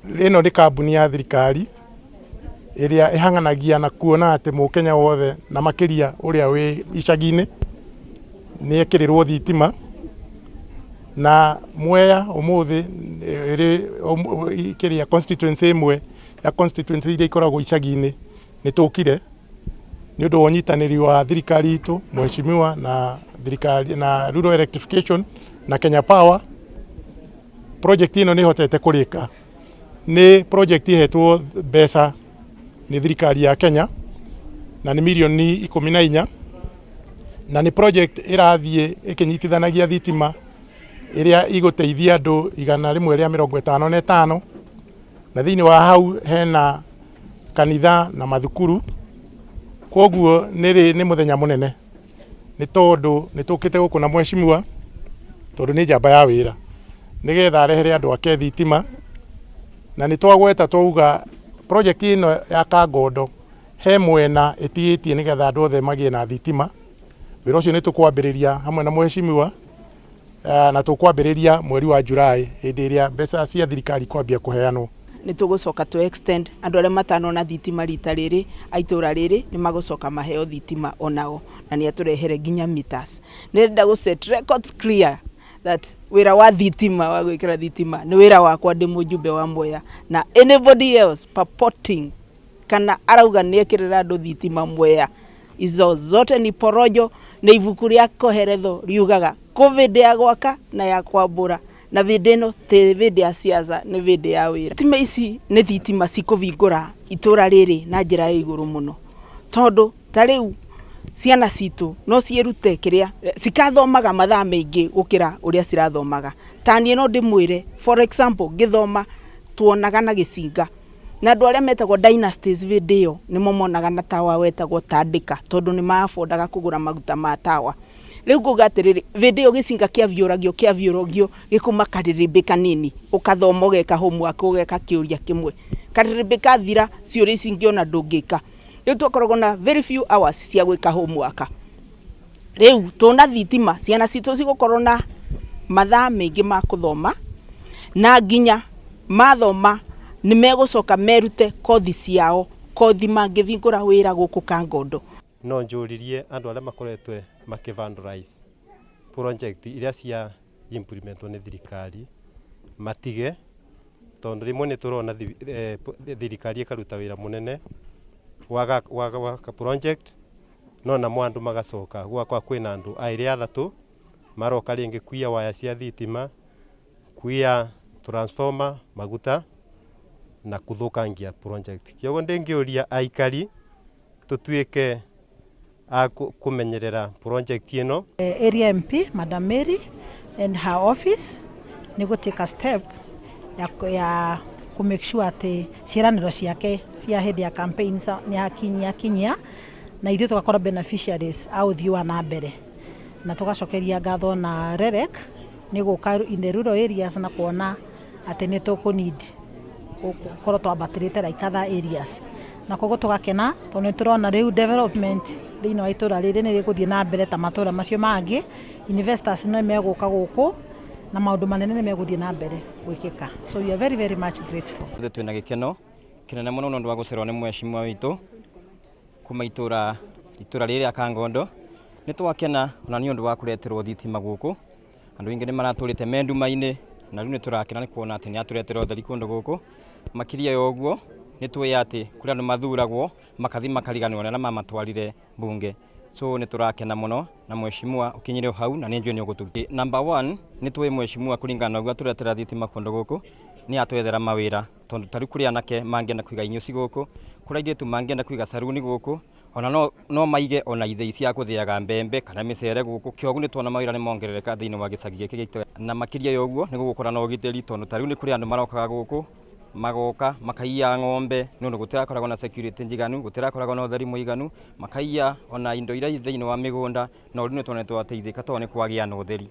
Ĩno nĩ kambuni ya thirikari ĩrĩa ĩhang'anagia na kuona atĩ mũkenya wothe na makĩria ũrĩa wĩ icagi-inĩ nĩ ekĩrĩrwo thitima. Na Mwea ũmũthĩ ĩrĩ kĩrĩa constituency ĩmwe ya constituency iria ikoragwo icagi-inĩ. Nĩ tũkire nĩ ũndũ wa ũnyitanĩri wa thirikari itũ, mheshimiwa na thirikari na Rural Electrification na Kenya Power. Project ĩno nĩ ĩhotete kũrĩka. Nĩ project ĩhetwo mbeca nĩ thirikari ya Kenya na nĩ mirioni 14, na nĩ project ĩrathiĩ ĩkĩnyitithanagia thitima ĩrĩa ĩgũteithia andũ 155, na thĩinĩ wa hau hena kanitha na mathukuru. Koguo nĩ mũthenya mũnene nĩ tondũ nĩ tũkĩte gũkũ na mheshimiwa, tondũ nĩ njamba ya wĩra, nĩgetha arehere andũ ake thitima. Na nĩ twagweta twauga project ĩno ya Kangondo he mwena ĩtigĩtie nĩgetha andũ othe magĩe na thitima. Wĩra ũcio nĩ tũkwambĩrĩria hamwe na mheshimiwa, na tũkwambĩrĩria mweri wa July hĩndĩ ĩrĩa mbeca cia thirikari kwambia kũheanwo. Nĩ tũgũcoka tũ extend andũ arĩa matanona thitima rita rĩrĩ a itũra rĩrĩ, nĩ magũcoka maheo thitima onao, na nĩ atũrehere nginya meters. Nĩndĩrenda gũ set records clear that wĩra wa thitima, wa gwĩkĩra thitima, nĩ wĩra wakwa ndĩ mũjumbe wa Mwea, na anybody else purporting kana arauga nĩ ekĩrĩra andũ thitima Mwea, izo zote ni porojo. Nĩ ibuku rĩa Koheretho riugaga kũ vĩndĩ ya gwaka na ya kwambũra, na vĩndĩ ĩno ti vĩndĩ ya siasa, nĩ vĩndĩ ya wĩra. Thitima ici nĩ thitima cikũbingũra itũra rĩrĩ na njĩra ya igũrũ mũno, tondũ ta rĩu ciana citũ no ciĩrute kĩrĩa cikathomaga mathaa maingĩ gũkĩra ũrĩa cirathomaga. Ta niĩ no ndĩmwĩre, for example, ngĩthoma tuonaga na gĩcinga, na andũ arĩa metagwo dynasties vĩndĩ ĩyo nĩmo monaga na tawa wetagwo tandĩka, tondũ nĩ maabodaga kũgũra maguta ma tawa. Rĩu ngauga atĩrĩrĩ, vĩndĩ ĩyo gĩcinga kĩaviũragio kĩaviũragio gĩkauma karĩrĩmbĩ kanini, ũkathoma, ũgeka homework, ũgeka kĩũria kĩmwe, karĩrĩmbĩ kathira, ciũria ici ingĩ ona ndũngĩka. Rĩu twakoragwo na very few hours cia gwĩka homework. Rĩu tũna thitima, ciana citũ cigũkorwo na mathaa maingĩ ma kũthoma, na nginya mathoma nĩ megũcoka merute kothi ciao, kothi mangĩbingũra wĩra gũkũ Kangondo. No njũririe andũ arĩa makoretwe makĩ vandalize project iria cia implementwo nĩ thirikari matige, tondũ rĩmwe nĩ tũrona thirikari ĩkaruta wĩra mũnene waka project, no namo andũ magacoka gwakwa. Kwĩna andũ aĩrĩ athatũ maroka rĩngĩ kuiya waya cia thitima, kuiya transformer maguta na kũthũkangia project. Kĩoguo ndĩngĩũria aikari tũtuĩke a kũmenyerera project ĩno. Area MP Madam Mary and her office nĩ gũ take a step ya kũ make sure atĩ ciĩranĩro ciake cia hĩndĩ ya campaigns nĩ akinyia kinyia, na ithuĩ tũgakorwo beneficiaries a ũthii wa na mbere. Na tũgacokeria ngatho na REREC nĩ gũka in the rural areas na kuona atĩ nĩ tũkũ need gũkorwo twambatĩrĩte like other areas, na koguo tũgakena tondũ nĩ tũrona rĩu development thĩinĩ wa itũra rĩrĩ nĩ rĩgũthiĩ na mbere ta matũra macio mangĩ. Investors nĩ megũka gũkũ na maũndũ manene nĩ megũthiĩ na mbere gwĩkĩka, so we are very very much grateful. Ithuĩ twĩna gĩkeno kĩnene mũno nĩ ũndũ wa gũcererwo nĩ mheshimiwa witũ kuma itũra rĩrĩ rĩa Kangondo. Nĩ twakena ona nĩ ũndũ wa kũreterwo thitima gũkũ. Andũ aingĩ nĩ maratũrĩte me nduma-inĩ, na rĩu nĩ tũrakena nĩ kuona atĩ nĩ atũretera ũtheri kũndũ gũkũ. Makĩria ya ũguo, nĩ tũĩ atĩ kũrĩ andũ mathuragwo makathi makariganĩrwo nĩ arĩa mamatwarire bunge, so nĩ tũrakena mũno na mheshimiwa ũkinyire hau, na nĩ njũĩ nĩ ũgũtũ. Number one, nĩ tũĩ mheshimiwa kũringana na ũguo atũretera thitima kũndũ gũkũ, nĩ atwethera mawĩra, tondũ ta rĩu kũrĩ anake mangĩenda kũiga inyuci gũkũ, kũrĩ airĩtu mangĩenda kũiga saruni gũkũ, ona no maige ona ithĩi cia gũthĩaga mbembe kana mĩcere gũkũ. Kĩoguo nĩ tuona mawĩra nĩ mongerereka thĩinĩ wa gĩcagi gĩkĩ gitũ. Na makĩria ya ũguo, nĩ gũgũkorwo na ũgitĩri, tondũ ta rĩu nĩ kũrĩ andũ marokaga gũkũ, magoka makaiya ng'ombe, nĩ ũndũ gũtirakoragwo na security njiganu, gũtirakoragwo na ũtheri mũiganu, makaiya ona indo iria i thĩinĩ wa mĩgũnda. No rĩu nĩ tuona nĩ twateithĩka tondũ nĩ kwagĩa na ũtheri.